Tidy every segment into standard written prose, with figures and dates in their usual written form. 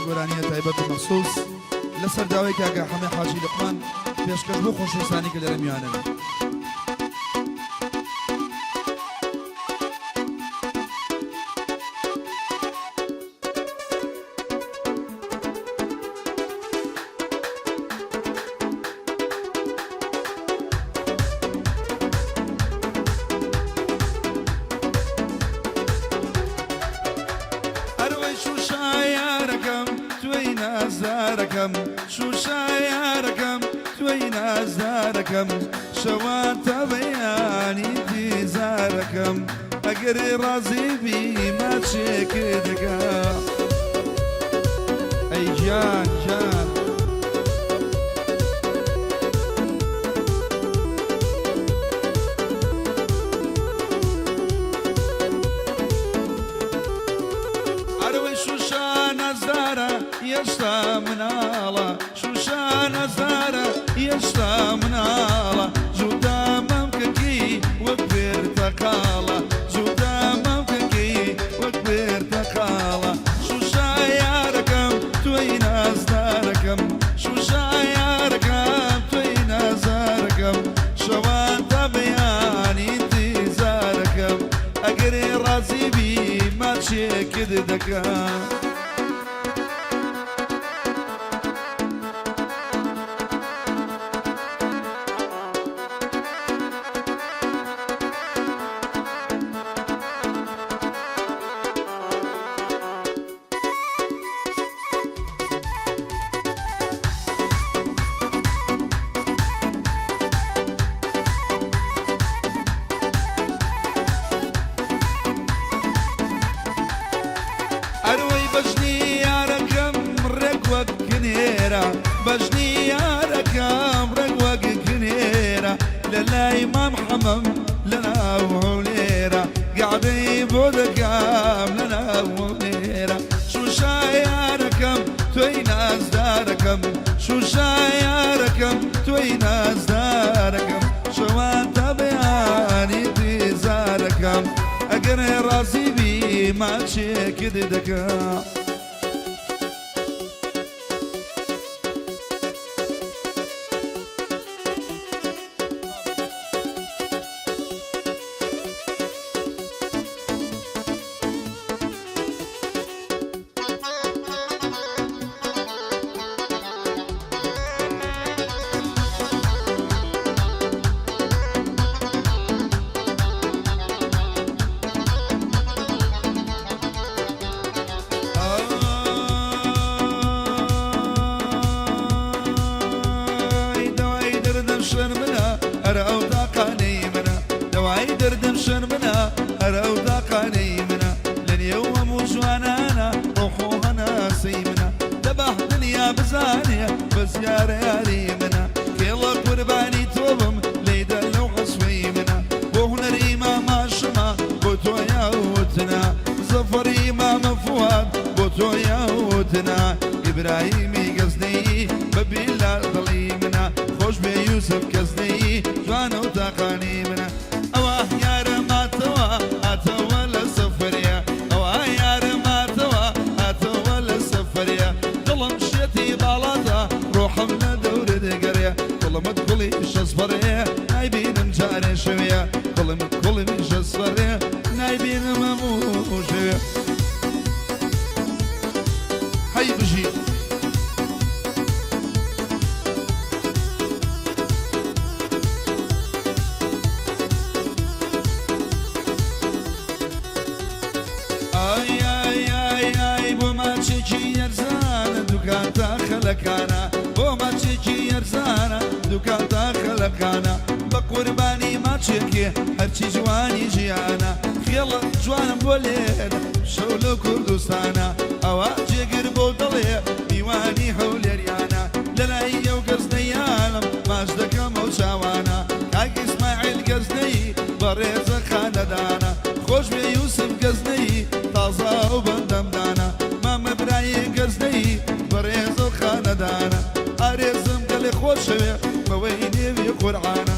گۆرانیە تایبەت و مەخسوس لەسەر داوای کاکە حەمەی حاجی لوقمان پێشکەش بۆ خۆشەویستانی کە لێرە میوانن. ئەروەی شوشا یارەکەم توێی نازدارەکەم شوشا یارەکەم توێی نازدارەکەم شەوان تا بەیانی ئینتیزارەکەم ئەگەر ڕازی بی ماچێکت دەکەم ئەی گیان گیان. ئەروەی شوشا نازدارە یەشتا مناڵە شوشا نازدارە یەشتا مناڵە جودا مەمکەکەی وەک پرتەقاڵە جودا مەمکەکەی وەک پرتەقاڵە شوشا یارەکەم تۆی نازدارەکەم شوشا یارەکەم تۆی نازارەکەم شەوان تا بەیانی ئینتیزارەکەم ئەگەر ڕازی بی ماچێکت دەکەم. ئەروەی بەژنی یارەکەم ڕێک وەک کنێرە بەژنی یارەکەم ڕێک وەک کنێرە لە لای مام حەمەم لە ناو هەولێرە گەعدەی بۆ دەکەم لە ناو هەولێرە شوشا یارەکەم تۆی نازدارەکەم شوشا یارەکەم تۆی نازدارەکەم شەوان تا بەیانی ئینتیزارەکەم ئەگەر ڕازی بی ماچێکت دەکەم. ئای دەوای دەردم شەرمنە ئەرە ئەو تاقانەی منە دەوای دەردم شەرمنە ئەرە ئەو تاقانەی منە لە نێو هەموو جوانانە ڕۆح و هەناسەی منە دەبا دنیا بزانێ بەس یارە یاری منە کێڵە قوربانی تۆ بم لێیدە لەو حەسوەی منە بۆ هونەری ماماشما بۆ تۆ یاوتنا زەفەری مامە فواد بۆ تۆ یاوتنا ئیبراهیمی گەزنەیی بە بیلا دڵی منە خۆش بێ یوسف کەزنەیی جوانە و تاقانی منە ئەوە یارە ماتەوە هاتەوە لە سەفەریا ئەوە یارە ماتەوە هاتەوە لە سەفەریا دڵم شێتی باڵاتە ڕۆحم لە دەورت گەڕێ گوڵمت گوڵی شەسپەڕێ نایبینم جارێ شەوێ گوڵمت گوڵی شەسپەڕێ نایبینم هەموو شەوێ هەی بژی. ئای ئای ئای ئای بۆ ماچێکی یەرزانە دوکان تا خەلەکانە بۆ ماچێکی یەرزانە دوکان تا خەلەکانە بە قوربانی ماچێکێ هەرچی جوانی ژیانە خێڵە جوانم بۆ لێرە شەو لە کوردستانە ئەوە جێگر بۆ دڵێ میوانی هەولێریانە لەلای ئەو گەزنەیانم ماچ دەکەم ئەو چاوانە کاک ئیسماعیل گەزنەیی بەڕێزە خانەدانە خۆشبێ یوسف گەزنەیی تازە ئەو بەندەم دانا مامە برای گەزنەیی بەڕێزە و خانەدانە ئارێزم گەلێ خۆشەوێ بەوەی نێوی قورعانە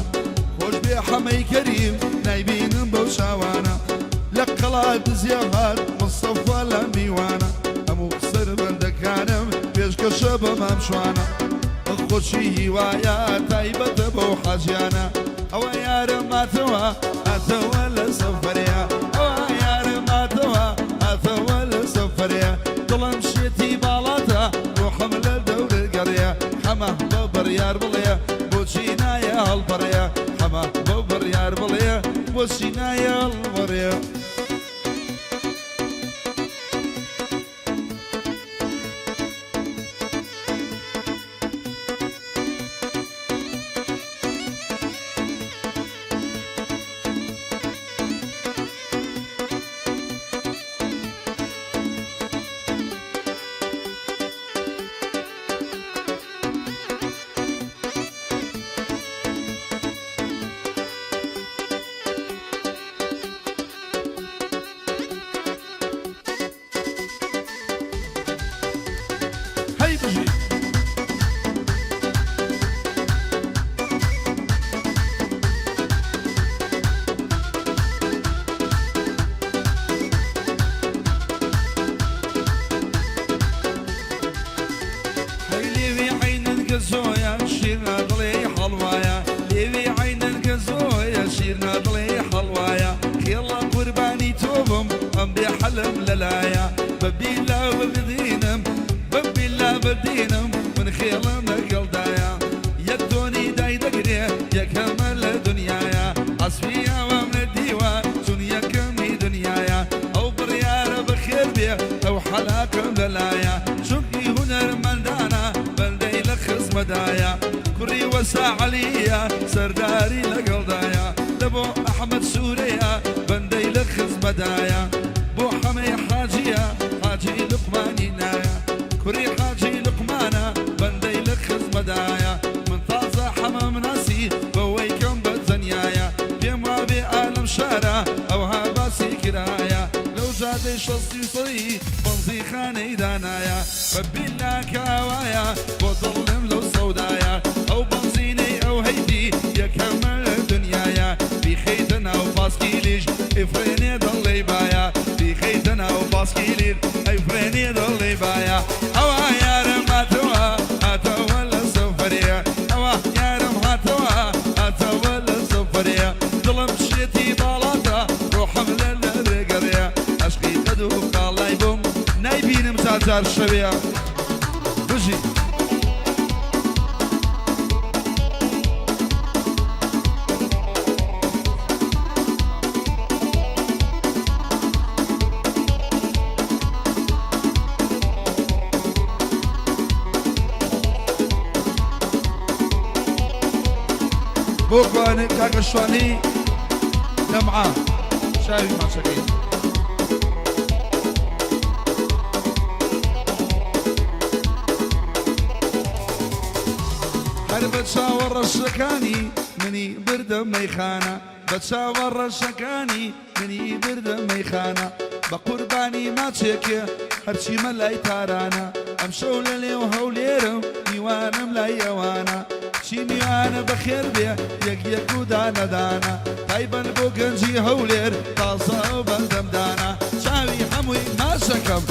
خۆشبێ حەمەی کەریم نایبینم بەو چاوانە لە قەڵا دزیە هات مستەفا لە میوانە هەموو سەربەندەکانم. پێشکەشە بە مام شوانە خۆشی هیوایە تایبەتە بەو حاجیانە ئەوە یارم هاتەوە هاتەوە لە سەفەرەیە ئەوە یارم هاتەوە هاتەوە لە سەفەرەیە دڵم شێتی باڵاتە ڕۆحم لە دەورت گەڕێ حەمە بە بڕیار بڵێ بۆچی نایە هەڵپەڕێ حەمە بە بڕیار بڵێ بۆچی نایە هەڵپەڕێ. هەی بژی. هەی لێوی عەینت گەزۆیە شیرنە دڵێ حەڵوایە لێوی عەینت گەزۆیە شیرنە دڵێ حەڵوایە خێڵە قوربانی تۆ بم ئەم بێ حەلم لەلایە بە بیلا بە دینم بە بیلا بە دینم من خێڵم لەگەڵدایە یەک تۆنی دایدەگرێ یەکەمە لە دنیاە حەسبی ئاوام نەدیوە چون یەکەمی دنیاە ئەو بڕیارە بەخێر بێ ئەو حەلاقم لەلایە چونکی هونەرمەندانە بەندەی لە خزمەدایە کوڕی وەسا عەلیە سەرداری لەگەڵدایە لە بۆ ئەحمەد سوورەیە بەندەی لە خزمەدایە بۆ حەمەی حاجیە حاجی لوقمانی نایە کوڕی حاجی لوقمانە بەندەی لە خزمەدایە من تازە حەمەم ناسی بەوەی کەم بە تەنیایە پێم وابێ ئالەم شارە ئەوها باسی کرایە لەو جادەی شەستی و سەی بەنزیخانەی دانایە بە بیلا کاوایە بۆ دڵم لەو سەودایە ئەو بەنزینەی ئەو هەیتی یەکەمە لە دنیایە بیخەیتە ناو پاسکیلیش ئیفرێنێ دڵی بایە بیخەیتە ناو پاسکیلیش ئەیفرێنێ دڵی بایە ئەوە یارم هاتەوە هاتەوە لە سەفەرێ ئەوە یارم هاتەوە هاتەوە لە سەفەرێ دڵم شێتی باڵاتە ڕۆحم لە لەرێگەڕێ عەشقی قەد و قاڵای بووم نایبینم تا جار شەوێ بژی. بۆ کوانێ کاکە شوانی دەمعە چاوی ماچەکەی. هەر بە چاوە ڕەشەکانی منی بردە مەیخانە بە چاوە ڕەشەکانی منی بردە مەیخانە بە قوربانی ماچێکێ هەرچیمە لای تارانە ئەمشەو لە نێو هەولێرم میوانم لای ئەوانە چی میوانە بەخێر بێ یەک یەک و دانە دانە تایبەت بۆ گەنجی هەولێر تازە ئەو بەندەم دانا چاوی هەمووی ماچەکەم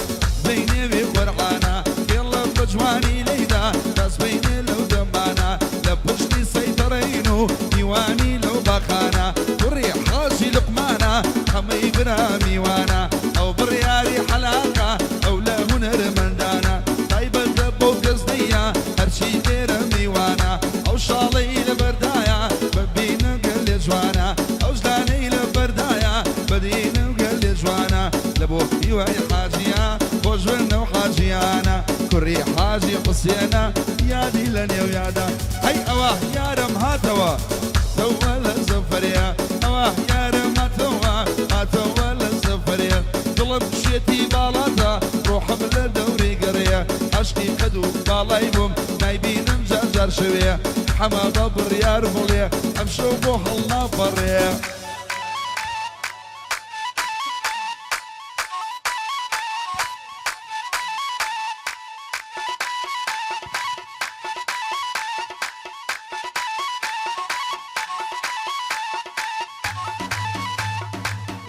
بەینێوی قورعانە پێڵە بە جوانی لێیدا دەست بینێ لەو دەمانە لە پشتی سەیتەڕین و میوانی لەو باخانە کوڕی حاجی لوقمانە حەمەی برا میوانە ئەو بڕیاری حەلاقە ئەو لە هونەرمەندانە تایبەتە بەو گەزنەیە هەرچی لێرە میوانە ئەو شاڵەی لەبەردایە بەبینم گەلێ جوانە ئەو ژلانەی لەبەردایە بەدینم گەلێ جوانە لە بۆ هیوای حاجیە خۆشبن ئەو حاجیانە کوڕی حاجی حوسێنە یادی لە نێو یادە هەی ئەوە یارم هاتەوە تەوە لە زەفەرێ ئەوە یارم هاتەوە هاتەوە لە زەفەرێ دڵم شێتی باڵاتە ڕۆحم لە دەوری گەڕێ عەشقی قەد و باڵای بووم نایبینم جار جار شەوێ حەمە بە بڕیار بڵێ ئەمشەو بۆ هەڵناپەڕێ.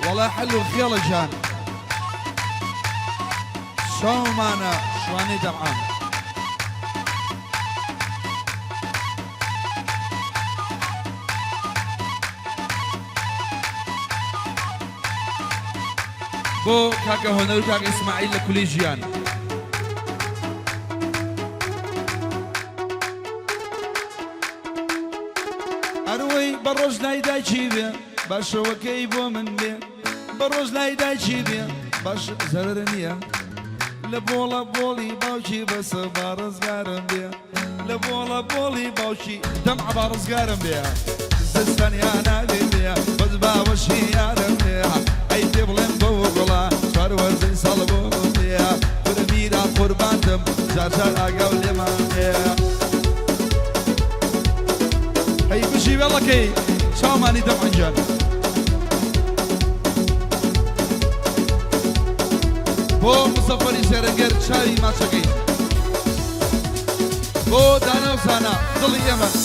وەڵا حەل و خێڵە گیان چاومانە شوانەی دەمعان. بۆ کاکە هۆنەر و کاکە ئیسماعیل لە کولی ژیان. ئەروەی بە ڕۆژ لای دایکی بێ با شەوەکەی بۆ من بێ بە ڕۆژ لای دایکی بێ باش زەرەر نییە لە بۆڵە بۆڵی باوکی بەسە با ڕزگارم بێ لە بۆڵە بۆڵی باوکی دەمعە با ڕزگارم بێ زستانیان ناوێ بێ بەس باوەشی یارم بێ ئەی پێ بڵێم بەو گوڵە چوار وەرزی ساڵ بۆ بێ کورە میرا قوربانتم جار جار ئاگاو لێمان بێ. هەی بژی وێڵەکەی چاومانی دەمعە گیان. بۆ مزەفەری زێرەنگەر چاوی ماچەکەی. بۆ دانا و زانا دڵی ئێمەن.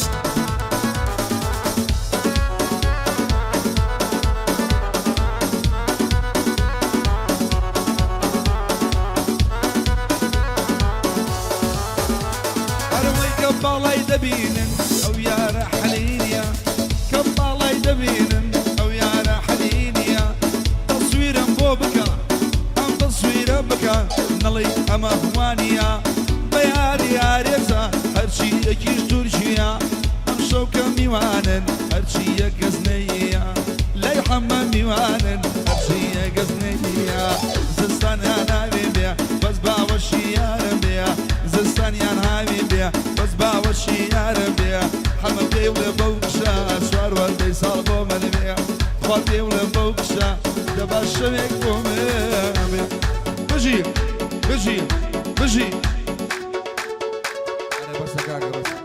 ئەرەوەی کە باڵای دەبینن ئەو یارە حەلینیە کە باڵای دەبینن ئەو یارە حەلینیە تەسویرم بۆ بکە ئەم تەسویرە بکە نەڵێی ئەمە هوانیە بە یاری ئارێزە هەرچی یەکیش تورکیە ئەمشەو کە میوانن هەرچی یەک گەزنەییە لای حەمە میوانن هەرچی یەک گەزنەییە زستانیان هاوین بێ بەس باوەشی یارم بێ زستانیان هاوین بێ بەس باوەشی یارم بێ حەمە پێی بڵێ بەو کچە چوار وەردەی ساڵ بۆ من بێ خوا پێی بڵێ بەو کچە دەبا شەوێک بۆ من بێ. بژی بژی بژی. ئەرێ بەسە کاکە بەسە.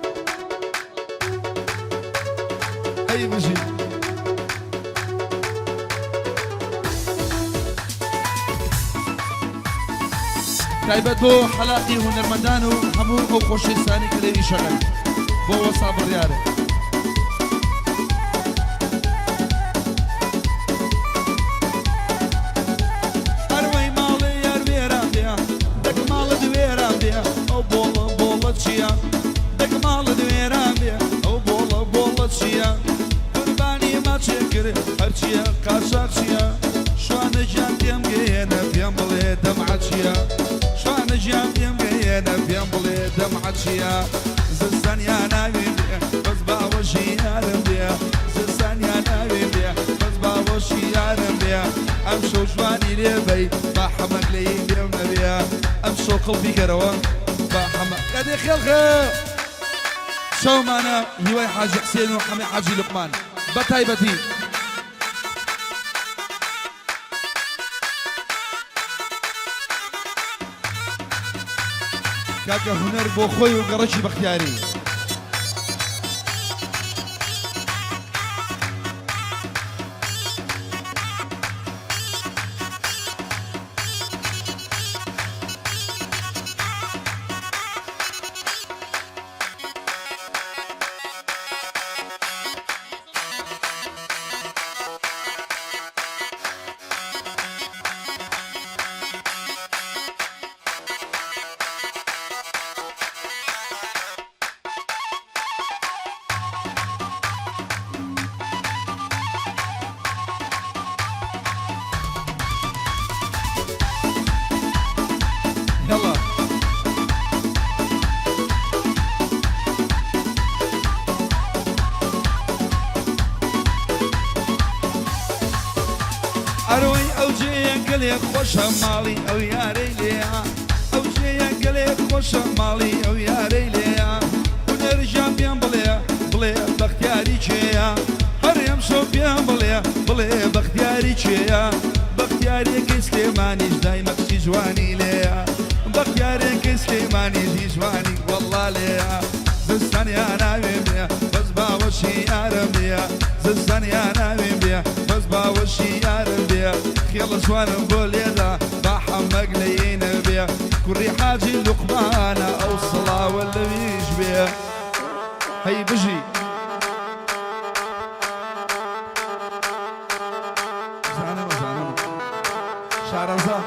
ئەی بژی. تایبەت بۆ حەلاقی هونەرمەندان و هەموو ئەو خۆشەویستانەی کە لێی ئیشەکەن بۆ وەسا بڕیارێ. ئەروەی ماڵێ یار وێران بێ دەک ماڵت وێران بێ ئەو بۆڵە بۆڵە چییە دەک ماڵت وێران بێ ئەو بۆڵە بۆڵە چییە قوربانی ماچێ کرد هەرچیە قاچاخچیە شوانە گیان پێم گەیەنە پێم بڵێ دەمعە چییە شوانە گیان پێم گەیەنە پێم بڵێ دەمعە چییە زستانیان ناوێ بێ بەس باوەشی یارم بێ زستانیان ناوێ بێ بەس باوەشی یارم بێ ئەمشەو جوانی لێ بەی با حەمەک لێی لێم نەبێ ئەمشەو قڵپی کەرەوە با حەمە ئەدێ خێڵخێ چاومانە هیوای حاجی حسێن و حەمەی حاجی لوقمان بە تایبەتی. کاکە هونەر بۆ خۆی و گەڕەکی بەختیاری. یەڵا. ئەرۆی ئەو جێیە گەلێ خۆشە ماڵی ئەو یارەی لێیە ئەو جێیە گەلێ خۆشە ماڵی ئەو یارەی لێیە هونەر ژیان پێم بڵێ بڵێ بەختیاری کێیە هەر ئەمشەو پێم بڵێ بڵێ بەختیاری کێیە بەختیارێکەی سلێمانیش دایمە کچی جوانی لێیە بەختیارێکەی سلێمانیش هی جوانی وەڵڵا لێیە زستانیان ناوێ بێ بەس باوەشی یارم بێ زستانیان ناوێ بێ بەس باوەشی یارم بێ خێڵە جوانم بۆ لێدا با حەمەک لێی نەبێ کوڕی حاجی لوقمانە ئەو سڵاوە لەویش بێ هەی بژی. زانم زانم شارەزا.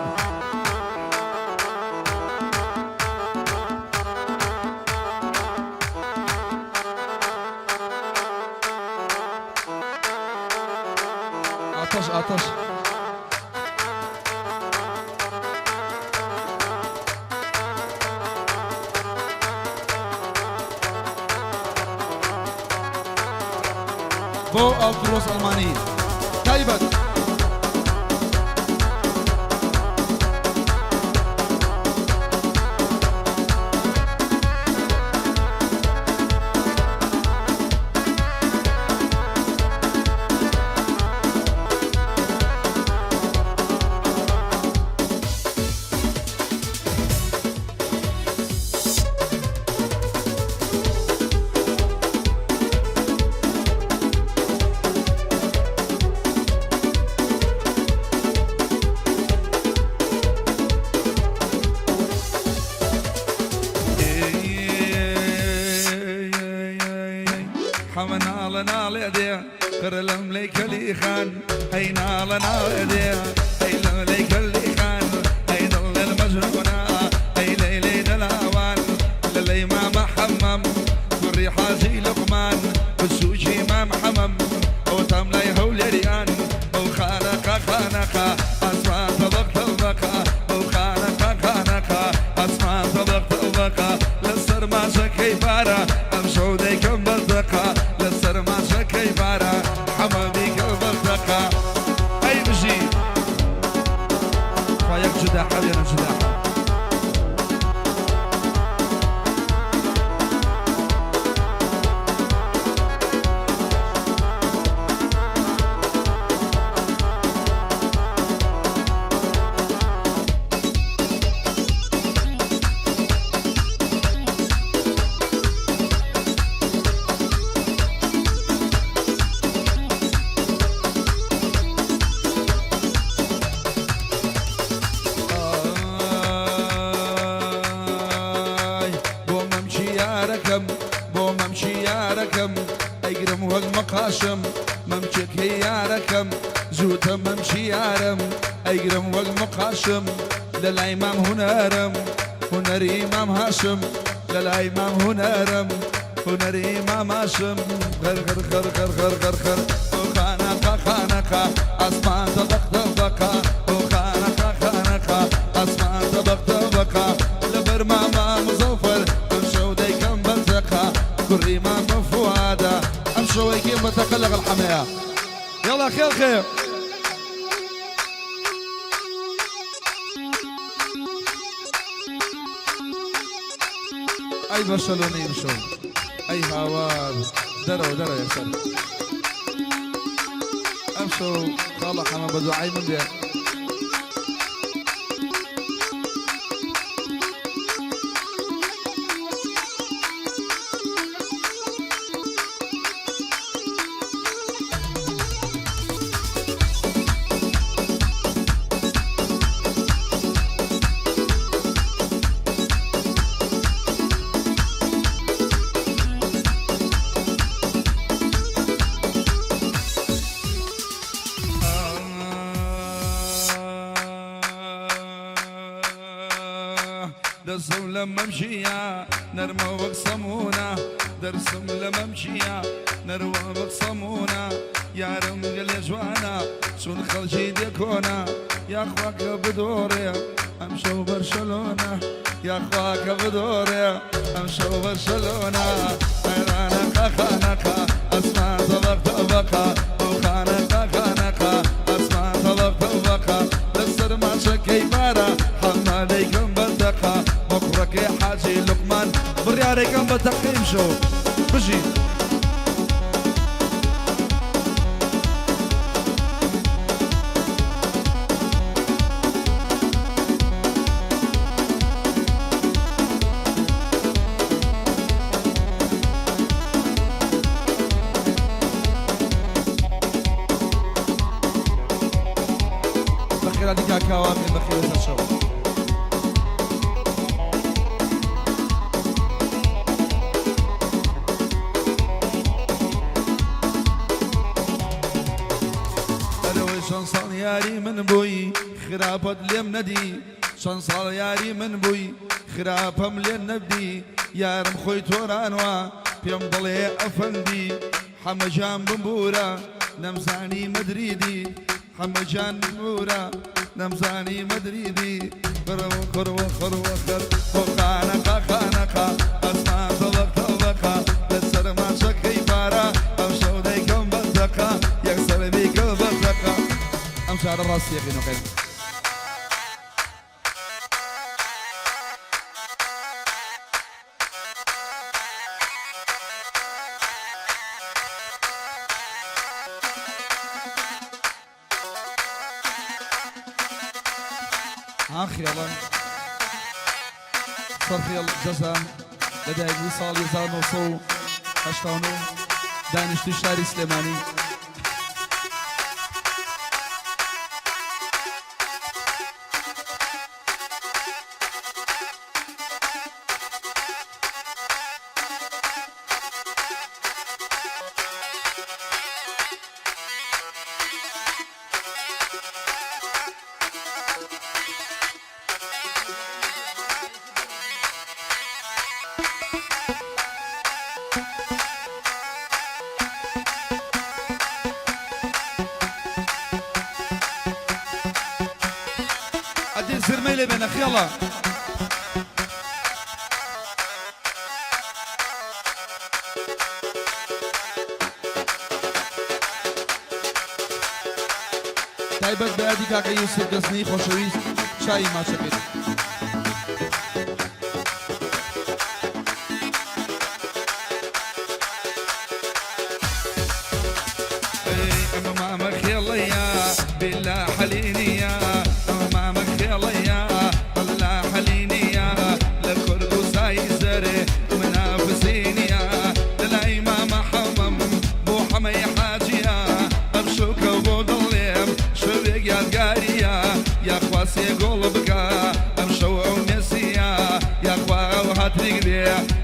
ئاتەش ئاتەش. بۆ ئاڵترۆس ئەڵمانی تایبەت. حەمە ناڵە ناڵێ دێ قڕ لەم لەی کەلی خان ئەی ناڵە ناڵێ دێ ئەی لەم لەی کەلی خان ئەی دڵ لەل مەجنونا ئەی لەیلەی دەلاوان لە لەی مامە حەمەم کوڕی حاجی لوقمان بچووکی مام حەمەم ئەوەتام لای هەولێریان بەو خانەقا خانەقا ئاسمان تەبەق تەبەقا بەو خانەقا خانەقا ئاسمان تەبەق تەبەقا لەسەر ماشەکەی بارە ئەمشەو دەیکەم بەردەقا لەسەر ماشەکەی بارە حەمە بیکەم بەردەقا ئەی بژی خوا یەک جودا حەویانە جودا حەو. ئای بۆ مەمکی یارەکەم بۆ مەمکی یارەکەم ئەیگرم وەک مەقاشم مەمکێکەی یارەکەم زووتە مەمکی یارم ئەیگرم وەک مەقاشم لە لای مام هونەرم هونەری مام هاشم لە لای مام هونەرم هونەری مام هاشم غر غر غر غر غر غر غر ئەو خانەقا خانەقا ئاسمان تەبەق تەبەقا ئەو خانەقا خانەقا ئاسمان تەبەق تەبەقا لەبەر ماما مزەفەر ئەمشەو دەیکەم بەتەقا کوڕی مامە فوادە ئەمشەو ئەیکەین بەتەقە لەگەڵ حەمەیە یەڵا خێڵ خێ. ئەی بەرشەلۆنەی ئمشەو ئەی هاوار دەرەوە دەرەوە یەکسەر ئەمشەو خاڵە حەمە بە دوعای من بێ. دەسم لە مەمشیە نەرمە وەک سەمونە دەرسم لە مەمشیە نەروە وەک سەمونە یارم گەلێ جوانە چون خەڵکی دێکۆنە یاخوا کە بدۆڕێ ئەمشەو بەرشەلۆنە یاخوا کە بدۆڕێ ئەمشەو بەرشەلۆنە خانەقا خانەقا ئەسمان تەبەق تەبەقا ئەو خانەقا خانەقا ئەسمان تەبەق تەبەقا لەسەر ماچەکەی بارە حەمە دەیکەم بەتەقا بۆ کوڕەکەی حاجی لوقمان بڕیارێکم بە تەقەی ئمشەو بژی. بەخێرهاتی کاک کاوە بێن بەخێر سەرچاو. ئەرەوەی چەند ساڵ یاری من بووی خراپەت لێم نەدی چەند ساڵ یاری من بووی خراپەم لێ نەبدی یارم خۆی تۆرانوە پێم دەڵێ ئەفەندی حەمە گیان بمبورە نەمزانی مەدریدی حەمە گیان بمبورە نەمزانی مەدریدی خڕوە خڕوە خڕوە خڕ خۆ خانەقا خانەقا ئەسمان تەبەق تەبەقا لەسەر ماچەکەی پارە ئەمشەو دەیکەم بەتەقا. جارە ڕاستی یەکەینەوە. ها خێڵە سەرخێڵ جەزا لەدایکبووی ساڵی 1989 دانیشتووی شاری سلێمانی. ئەدی زرمەی لێ بێنە خێڵە. تایبەت بە یادی کاکە یوسف گەزنەی خۆشەویست چاوی ماچەکەی. ئەمە مامە خێڵەیە بیلا حەلینیە ئەمە مامە خێڵەیە بەلا حەلینیە لە کورد و سای زەرێ منافسینیە لەلای مامە حەمەم بۆ حەمەی حاجیە ئەم شوکە بۆ دڵێم شەوێک یادگاریە یاخوا سێ گۆڵ بکا ئەم شەو ئەو مێسیە یاخوا ئەو هاتریک بێ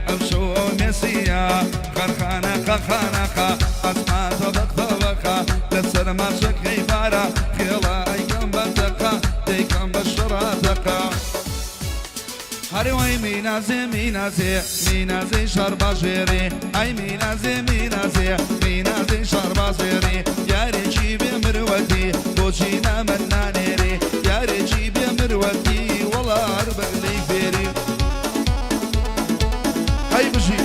ئەم شەو ئەو مێسیە خەرخانە خەخانەخە ئاسمان تەبق تەبقە لەسەر ماچەکەی بارە خێڵە ئەیکەم بە تەقە دەیکەم بە شەڕاتەقە. هەرێ وەی مینازێ مینازێ مینازێ شارباژێرێ ئەی مینازێ مینازێ مینازێ شاربازێرێ یارێکی بێ مروەتی بۆچی نامەت نانێرێ یارێکی بێ مروەتی وەڵا هەر بەگلەی فێرێ. هەی بژی.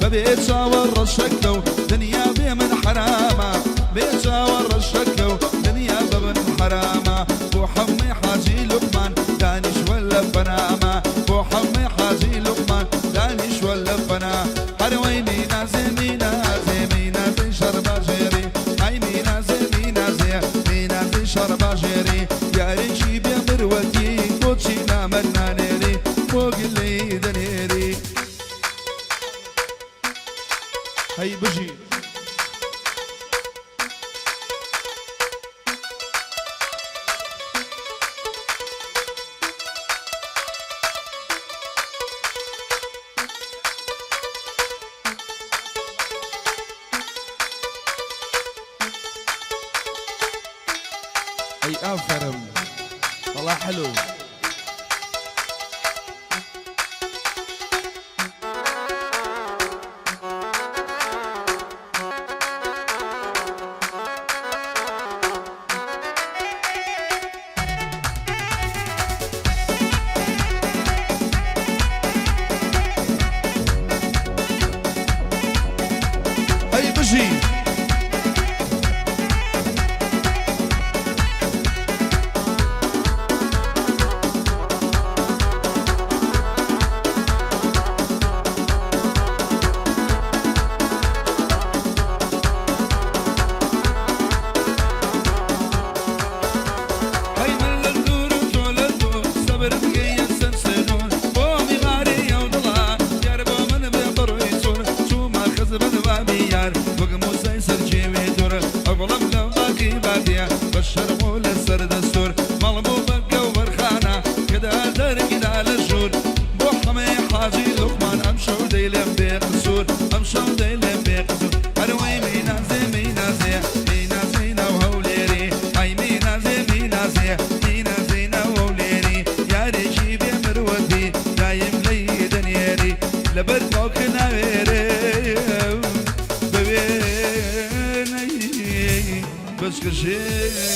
بەبێ چاوە ڕەشەکە و دنیا بێ من حرامە بێ چاوە ڕەشەکە و دنیا بە من حرامە بۆ حەمەی حاجی لوقمان دانیشوە لە پەنامە بۆ حەمەی حاجی لوقمان دانیشوە لە پەنا هەروەی مینازێ مینازێ مینازێ شەرباژێری ئای مینازێ مینازێ مینازێ شەرباژێری یارێکی بێ مروەتی بۆچی نامەت نانێری بۆ گلەی دەنێری. هەی بژی. ئەی ئافەرم وەڵا حلو. هەی بژی. بژێ.